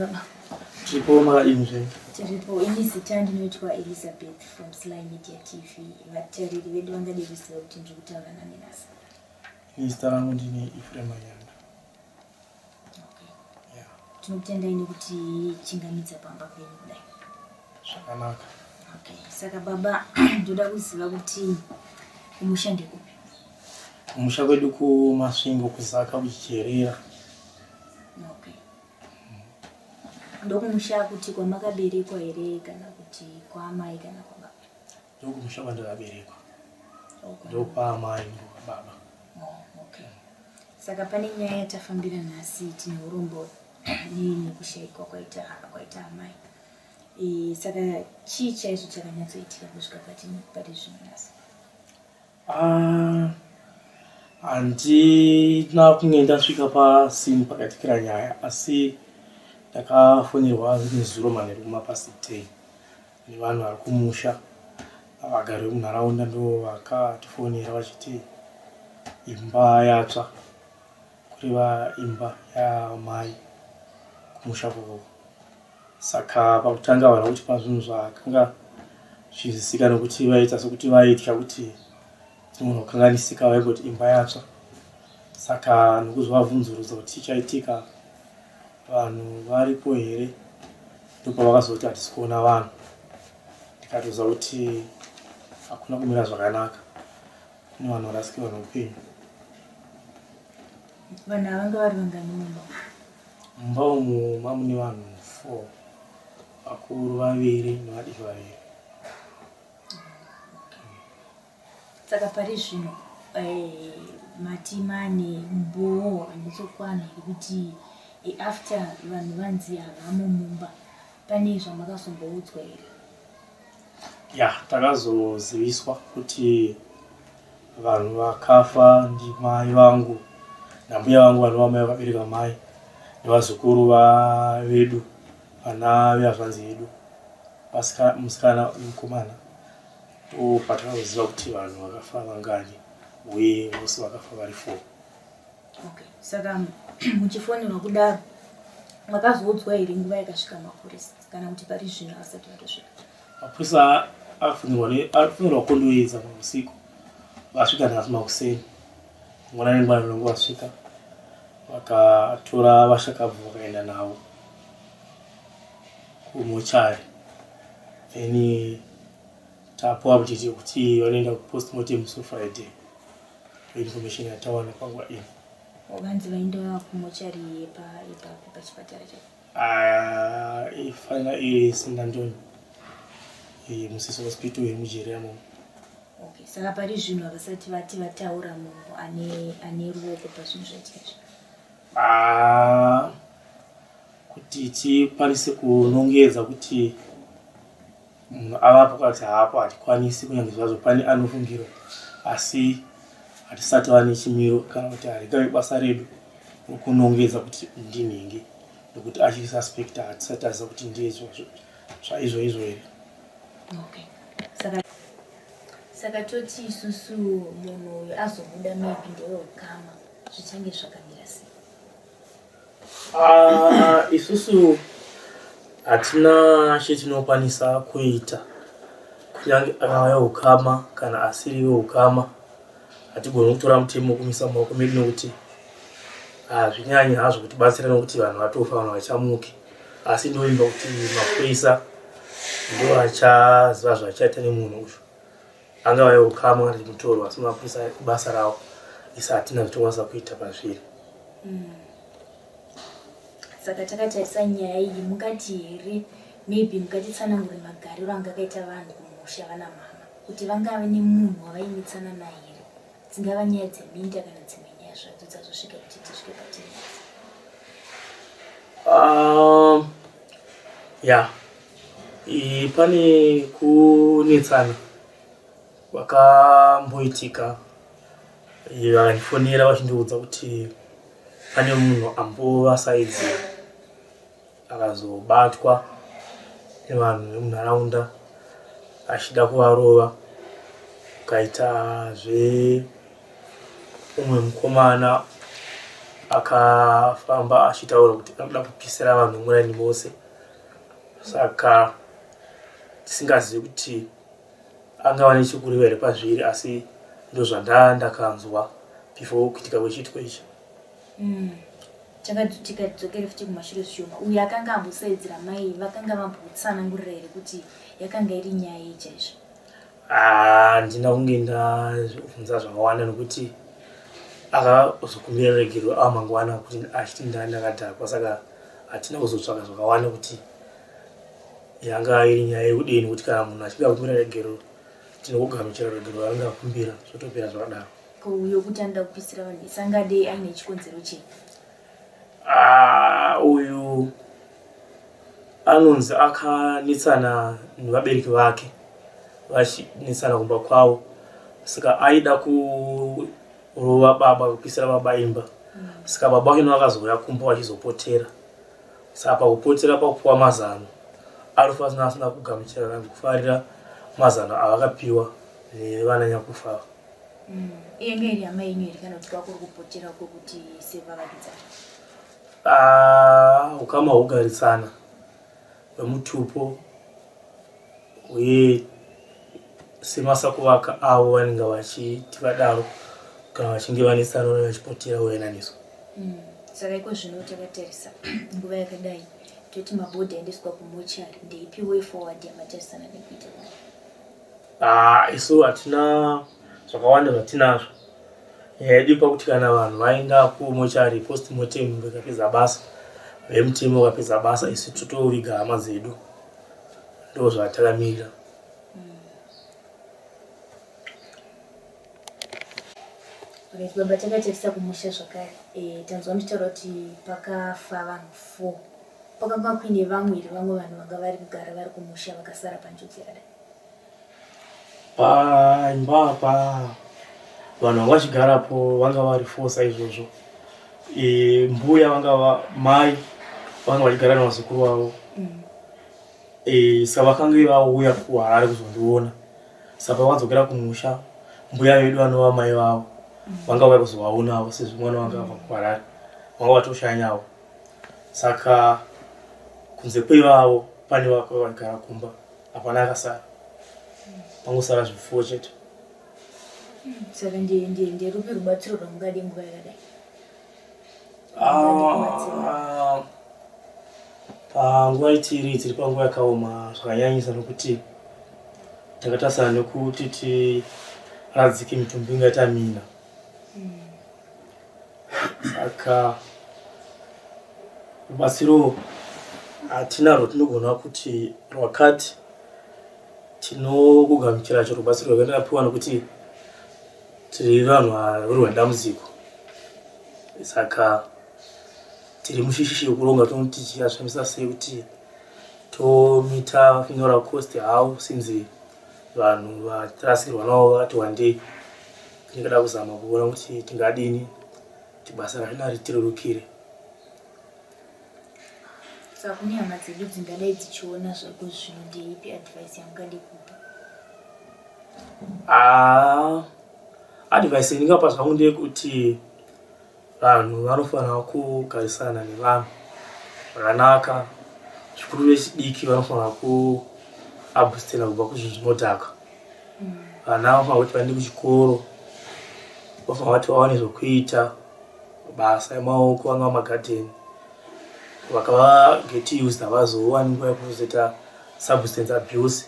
baba? Tiripo, makadini zvenyu? Tiripo. Ini zita ndinoitwa Elizabeth from Sly Media TV. Vatariri vedu vangade kuziva kuti ndiri kutaura nani nhasi. Ini zita rangu ndini Ephraim Manyanda. Okay. Yeah. Tinokutendai nekuti chingamidza pamba penyu kudai. Zvakanaka. Okay. Saka baba, ndoda kuziva kuti kumusha ndekupi? Kumusha kwedu kuMasvingo, kuZaka, kuChicherera. Okay. Ndokumusha kuti kwamakaberekwa here kana kuti kwaamai kana kwababa? Ndokumusha kwandakaberekwa. Okay. Ndokwaamai, ndokwababa. Oh, okay. Saka pane nyaya yatafambira nhasi, tine urombo nekushayikwa kwaita amai. Saka chii chaizvo chakanyatsoitika kusvika pari zvino nhasi? Ah, handina kunge ndasvika pascene pakaitikira nyaya, asi ndakafonerwa nezuro manheru kumapast 10 nevanhu vari kumusha, vagari vemunharaunda ndo vakatifonera vachiti imba yatsva, kureva imba yamai kumusha kwavo. Saka pakutanga vanhu kuti pazvinhu zvakanga zvichizivisika nekuti vaita sekuti vaitya kuti tinogona kukanganisika, vaingoti imba yatsva. Saka nokuzovabvunzurudza kuti chichaitika, vanhu varipo here, ndopavakazoti hatisi kuona vanhu. Ndikatoziva kuti hakuna kumira zvakanaka, kune vanhu varasikirwa neupenyu. Vanhu ava vanga vari vangani mumba? Mumba umu mamune vanhu 4, vakuru vaviri nevadiki vaviri. Saka pari zvino mati mane umbowo hwakanyatsokwana here kuti after vanhu vanzi havamo mumba, pane zvamakazomboudzwa here? Ya, takazoziviswa kuti vanhu vakafa ndimai vangu nambuya vangu vanova mai vakabereka mai, nevazukuru vedu, vana vehazvanzi yedu, musikana nemukomana. Ndo patakazoziva kuti vanhu vakafa vangani uye vose vakafa vari four. Okay. Saka muchifonerwa kudaro, makazoudzwa here nguva yakasvika mapurisa kana kuti pari zvino asati vatosvika? Mapurisa afonerwa kondoedza usiku, vasvika nhasi makuseni, ngwana nengwana vanonge vasvika, vakatora vashakabvu vakaenda navo kumochari. Then tapuwa update yekuti vanoenda kupostmortem musi weFriday. Information yatawana panguva ino. Vanzi vaenda kumochari yepapi, pachipatara chacho? Ah, ifanira iri St Antony, Musisi Hospital iri muJeri imomo. Okay. Saka pari zvino havasati vati vataura munhu ane ruoko pazvinhu zvaitika izvi? Ah, kuti tikwanise kunongedza kuti munhu avapo kana kuti haapo, hatikwanisi, kunyange zvazvo pane anofungirwa, asi hatisati vane chimiro kana kuti haringavi basa redu rokunongedza kuti ndinhingi, nekuti achiri suspect, hatisati taziva kuti ndiye zvaizvo izvo here. Okay. Saka toti isusu munhu uyu azobuda maybe ndeweukama, zvichange zvakamira sei? Ah, isusu hatina chetinokwanisa kuita, kunyange akauya ukama kana asiri veukama, hatigoni kutora mutemo kumisa mumaoko medu, nekuti hazvinyanyi hazvo kutibatsira, nekuti vanhu vatofa, vanhu vachamuki. Asi ndovimba kuti mapurisa ndo achaziva zvachaita nemunhu uyu, angava yeukama kana kuti mutorwa, asi mapurisa basa ravo, isi hatina zvatinokwanisa kuita pazviri. Saka takatarisa nyaya iyi, mungati here maybe mungatitsanangure magariro anga akaita vanhu kumusha, vana mama, kuti vangave nemunhu wavainetsana naye here, dzingava nyaya dzeminda kana dzimwe nyaya zvadzo dzazosvika kuti tisvike patiri nhasi? Ya, pane kunetsana kwakamboitika. Vakandifonera vachindiudza kuti pane munhu ambovasaidzira akazobatwa nevanhu vemunharaunda achida kuvarova. Ukaitazve umwe mukomana. Akafamba achitaura kuti anoda kupisira vanhu muraini mose, saka tisingazivi kuti angava nechekureva here pazviri, asi ndozvandaa ndakanzwa before kuitika kwechiitiko ichi. Tikadzokere futi kumashure zvishoma, uyo akanga ambosaidzira mai vakanga vambotsanangurira here kuti yakanga iri nyaya yei chaizvo? Handina kunge ndabvunza zvakawanda nokuti akazokumbira ruregerero ava mangwana kuti achiti ndaa ndakadhakwa, saka hatina kuzotsvaka zvakawanda kuti yanga iri nyaya yekudini, nokuti kana munhu achinge akumbira ruregerero tinokugamuchira ruregerero raanenge akumbira, zvotopera zvakadaro. Ko uyo kuti anoda kupisira vanhu vese angadei aine chikonzero chei? Uyu anonzi akanetsana nevabereki vake, vachinetsana kumba kwavo, saka aida kurova baba, kupisira baba imba. Saka baba vacho vakazouya kumba vachizopotera, saka pakupotera, pakupiwa mazano, anofanira asina kugamuchira kana kufarira mazano avakapiwa nevana nyakufa. Inge iri hama yenyu here kana kuti kwakuri kupotera kwekuti sevavakidzani? Ukama hwogarisana hwemutupo, uye semasakuvaka avo vanenge vachiti vadaro kana vachinge vanetsana vanenge vachipotera voyananiswa. Saka iko zvino takatarisa nguva yakadai, toti mabhodhi aendeswa kumochari, ndeipi way forward yamatarisana nekuita kudai? Isu hatina zvakawanda zvatinazvo. Nyaya yedu pakuti kana vanhu vaenda kumochari, postmortem vakapedza basa, vemutemo vakapedza basa, isu totoviga hama dzedu, ndo zvatakamirira. Right, baba, takatarisa kumusha zvakare, tanzwa muchitaura kuti pakafa vanhu 4. Pakanga kuine vamwe here, vamwe vanhu vanga vari kugara vari kumusha vakasara panjodzi yakadai? Paimba apa vanhu vanga vachigarapo vanga vari 4 saizvozvo. Mbuya vanga mai vanga vachigara nevazukuru vavo. Saka vakange vauya kuHarare kuzondiona, saka pavadzokera kumusha, mbuya vedu vanova mai vavo vanga vauya kuzovaonawo, sezvo mwana wanga abva kuHarare, vanga vatoshanyawo. Saka kunze kweivavo pane vagara kumba, hapana akasara, pangosara zvipfuwo chete. Saka nderupi rubatsiro rwamungade nguva yakadai? Panguva itiri, tiri panguva yakaoma zvakanyanyisa, nokuti takatarisana nekuti tiradzike mitumbi ingaita mina. Saka rubatsiro hatina rwatinogona kuti rwakati, tinokugamuchira chero rubatsiro rwakatakapiwa, nokuti tiri vanhu vavirwa nedambudziko. Saka tiri mushishishi yekuronga tonoti tichazvifambisa sei kuti tomita funeral cost how, since vanhu vatirasikirwa navo vakati wandei. Tingada kuzama kuona kuti tingadini kuti basa rachona ritirerukire. Saka kune hama dzedu dzingadai dzichiona zvako zvino, ndeipi advice yamungade kupa? Advice indingapa zvangu ndeyekuti vanhu vanofanira kugarisana nevanhu zvakanaka, zvikuru vechidiki vanofanira kuabstena kubva kuzvinhu zvinodhaka. Vana vanofanira kuti vaende kuchikoro, vofanira kuti vawane zvokuita, mabasa emaoko, angava magadheni. Vakava get used, havazowani nguva yekuzoita substance abuse,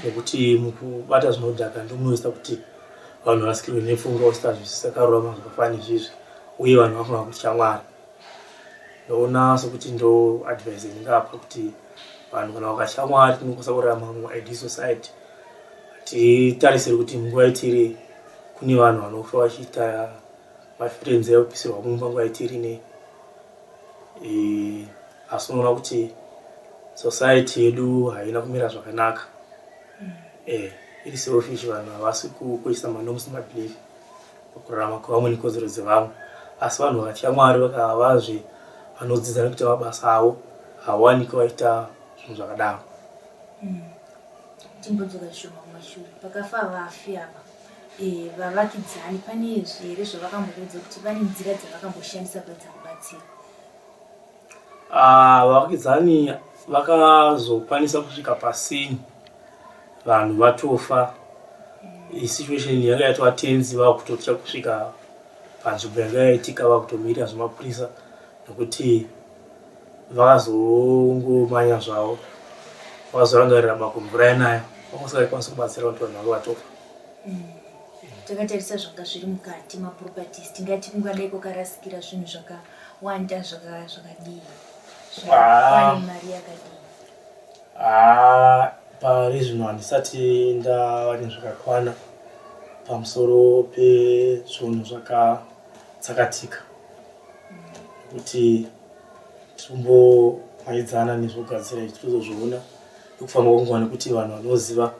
nekuti mukubata zvinodhaka ndomunoisa kuti vanhu varasikirwe nepfungwa, usita zvisakarurama zvakafanana nezvizvi. Uye vanhu vanofanira kutya Mwari. Ndoona sokuti ndo advice indingapa kuti vanhu kana vakatya Mwari tinokwanisa kurarama muideal society. Hatitarisiri kuti munguva itiri kune vanhu vanofa vachiita mafriends ekupisirwa mumba nguva itiri nei, asi unoona kuti society yedu haina kumira zvakanaka, iri selfish. Vanhu havasi kukoshesa manorms nemabelief pakurarama kwevamwe nekodzero dzevamwe, asi vanhu vakatya Mwari, vakavazve vanodzidza nekuita mabasa avo, hawanikwi vachiita zvinhu zvakadaro. Timbodzoka zvishoma kumashure. Pakafa vafi ava, Eh, vavakidzani pane here zvavakambokuudza kuti vane nzira dzavakamboshandisa kuedza kubatsira? Ah, vavakidzani vakazokwanisa kusvika pasini vanhu vatofa. Situation yanga yatova tenzi, vakutotya kusvika panzvimbo yanga yaitika, vakutomirira zvemapurisa nekuti vakazongomanya zvavo, vakazorangarira bako mvura yanaya, vakasingakwanisi kubatsira kuti vanhu vanga vatofa. Takatarisa zvanga zviri mukati maproperties, tingati kungadai kwakarasikira zvinhu zvakawanda zvakadii? Ah. Pane mari yakadii? Ah, pari zvino handisati ndava nezvakakwana pamusoro pezvinhu zvakatsakatika, nekuti tirimbomhanyidzana nezvekugadzira izvi. Tozozviona nekufamba kwenguva, nekuti vanhu vanoziva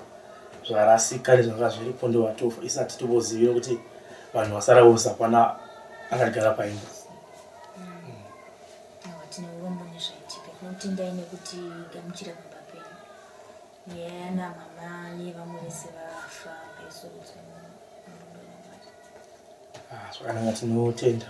zvarasika nezvanga zviripo ndovatofa. Isati tombozivi, nekuti vanhu vasara vose hapana angagara paimba. Aiwa, tine urombo nezvaitika. Tinotendai nekuti gamuchira pamba penyu. Nyaya yana mama nevamwe vese vafa ngaizorudzwe murudo rwaMwari. Ah, zvakanaka, tinotenda.